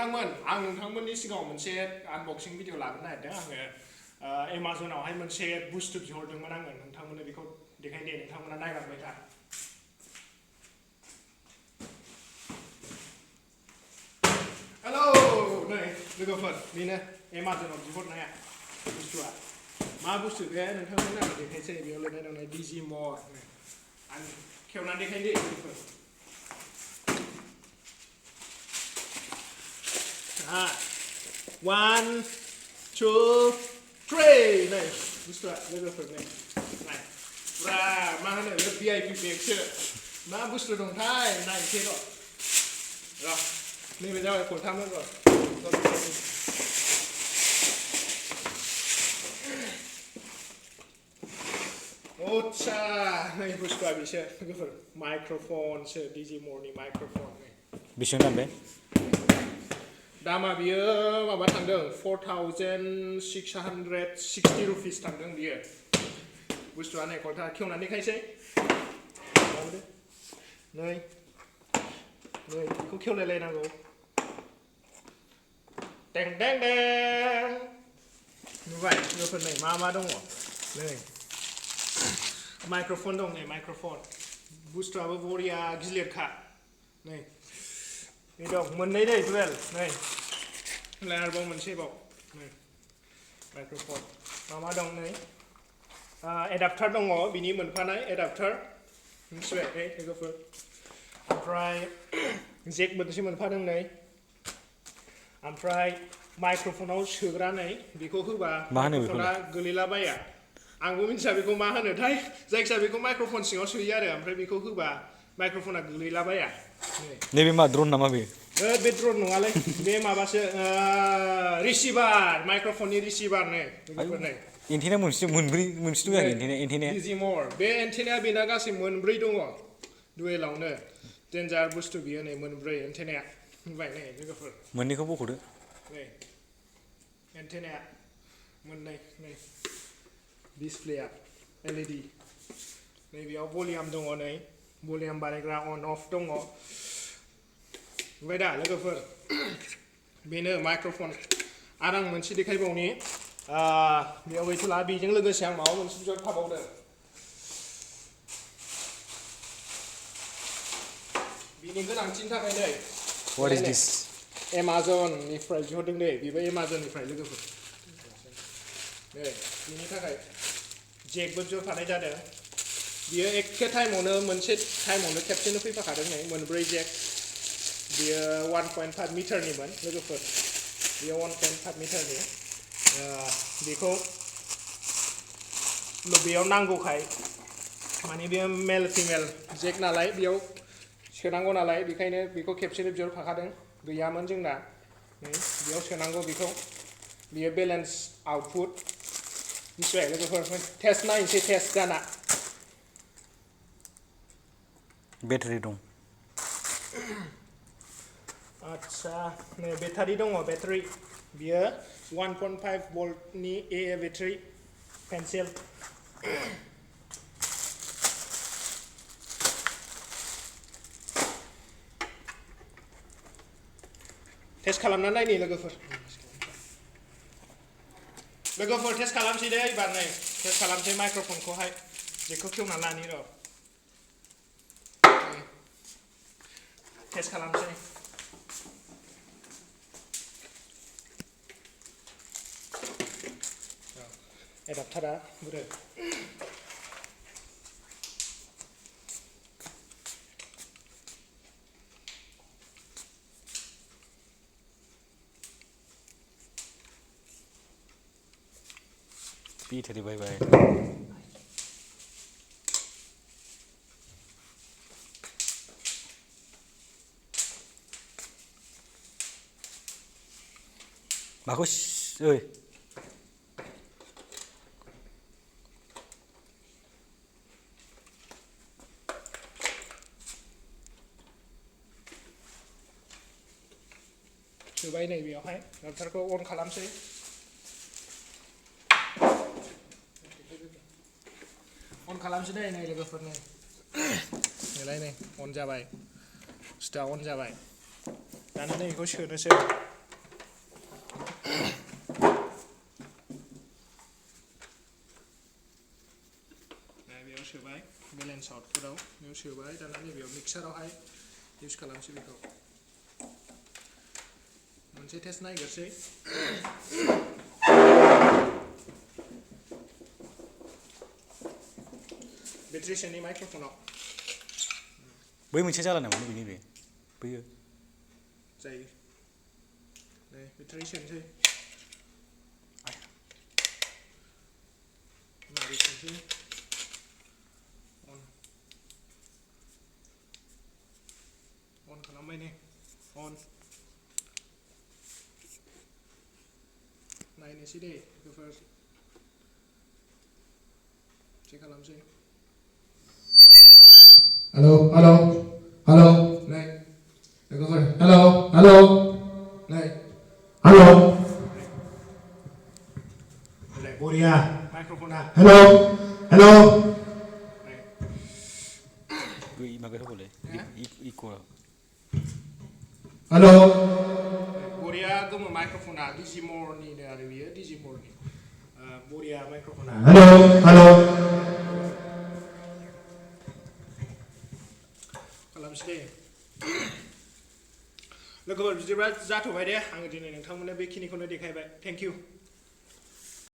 नोंथांमोन आं नोंथांमोननि सिगाङाव मोनसे आनबक्सिं भिडिअ लाबोनो नागिरदों आङो एमाजनावहाय मोनसे बुस्तु बिहरदोंमोन आङो नोंथांमोननो बेखौ देखायदे नोंथांमोना नायलांबाय था हेलौ नै लोगोफोर बेनो एमाजनाव बिहरनाया बुस्तुआ मा बुस्तु बे नोंथांमोननो आं देखायसै बेयाव लिरनाय दं डिजि मर आं खेवनानै देखायदे लोगोफोर 1, 2, 3 नै बुस्तुआ लोगोफोर नै नाय पुरा मा होनो VIP बेगसो मा बुस्तु दंथाय नायनोसै र' नैबे जाबाय खलथामोन र' आच्छा नै बुस्तुआ बेसो लोगोफोर माइक्र'फनसो डिजि मरनि माइक्र'फन बेसेबां दाम बे दामा बियो माबा थांदों 4660 रुपिस थांदों बियो बुस्तुआ नै खलथा खेवनानै देखायसै नै बेखौ खेवलायलायनांगौ टें टें टें नुबाय लोगोफोर नै मा दङ नै माइक्र'फन दं नै माइक्र'फन बुस्तुआबो बरिया गिलिरखा नै बे दं मोननै दै दुवेल नै आरोबाव मोनसे बाव नै माइक्र'फन मा दं नै एडाप्टार दङ बिनि मोनफानाय एडाप्टार मिथिबाय नै लोगोफोर ओमफ्राय जेक मोनसे मोनफादों नै ओमफ्राय माइक्र'फनाव सोग्रा नै बेखौ होबा माइक्र'फना गोलैलाबाया आंबो मिथिया बेखौ मा होनोथाय जायखिया बेखौ माइक्र'फन सिङाव सोयो आरो ओमफ्राय बेखौ होबा माइक्र'फना गोलैलाबाया नैबे मा द्रन नामा बे बे द्रन नङालै बे माबासो रिसिभार माइक्र'फननि रिसिभार नै लोगोफोर नै एन्टेना मोनसे दं एन्टेना डिजि मर बे एन्टेनाया बेना गासै मोनब्रै दङ दुवेलावनो डेन्जार बुस्तु बियो नै मोनब्रै एन्टेनाया नुबाय नै लोगोफोर मोननैखौ बख'दो नै एन्टेनाया मोननै नै डिसप्लेया LED नै बेयाव भलिउम दङ नै भलिउम बारायग्रा अन अफ दङ नुबाय दा लोगोफोर बेनो माइक्र'फन आरो आं मोनसे देखायबावनि बेयाव गैथ'ला बेजों लोगोसे आं माबा मोनसे बिहरफाबावदों बिनि गोनांथिनि थाखाय नै What is this? एमाजननिफ्राय बिहरदों दे बेबो एमाजननिफ्राय लोगोफोर नै बिनि थाखाय जेकबो बिहरफानाय जादों बियो एखे टाइमावनो मोनसे टाइमावनो खेबसेनो फैफाखादों नै मोनब्रै जेक बियो 1.5 मिटारनिमोन लोगोफोर बियो 1.5 मिटारनि बेखौ बेयाव नांगौखाय माने बेयो मेल फिमेल जेक नालाय बेयाव सोनांगौ नालाय बेखायनो बेखौ खेबसेनो बिहरफाखादों गैयामोन जोंना बेयाव सोनांगौ बेखौ बियो बेलेन्स आउटपुट मिथिबाय लोगोफोर टेस्ट नायनोसै टेस्ट जाना बेटारि दं आच्छा नै बेटारि दङ बेटारि बियो 1.5 भल्टनि AA बेटारि पेन्सिल टेस्ट खालामना नायनि लोगोफोर टेस्ट खालामसै दे एबार नै टेस्ट खालामसै माइक्र'फनखौहाय जेखौ खेवना लानि र' टेस्ट खालामसै एडाप्टारा बुरो बेटारि बायबाय माखौ ओइ सोबाय नै बेयावहाय एडाप्टारखौ अन खालामसै अन खालामसै दे नै लोगोफोर नै नेलाय नै अन जाबाय बुस्थुआ अन जाबाय दाना नै बेखौ सोनोसै साउथफोराव बेयाव सोबाय दाना नैबेयाव मिक्सारावहाय इउज खालामसै बेखौ मोनसे टेस्ट नायग्रोसै बेटारि सोनि माइक्र'फनाव बै मोनसे जाला नामा बेनि बे बैयो जायो नै बेटारि सोनोसै मारै सोनोसै अन खालामबाय ने अन नायनोसै दे बेफोर चेक खालामसै हेलौ हेलौ हेलौ नै लwgwfwr हेलौ हेलौ नै हेलौ नै बरिया माइक्र'फना हेलौ हेलौ नै बै माबाखौ बोले इको हेलौ बरिया गोमो माइक्र'फना डिजिमरनिनो आरो बियो डिजिमरनि बरिया माइक्र'फना हेलौ हेलौ खालामसै दे लोगोफोर बिदिब्ला जाथ'बाय दे आङो दिनै नोंथांमोननो बेखिनिखौनो देखायबाय थेंक इउ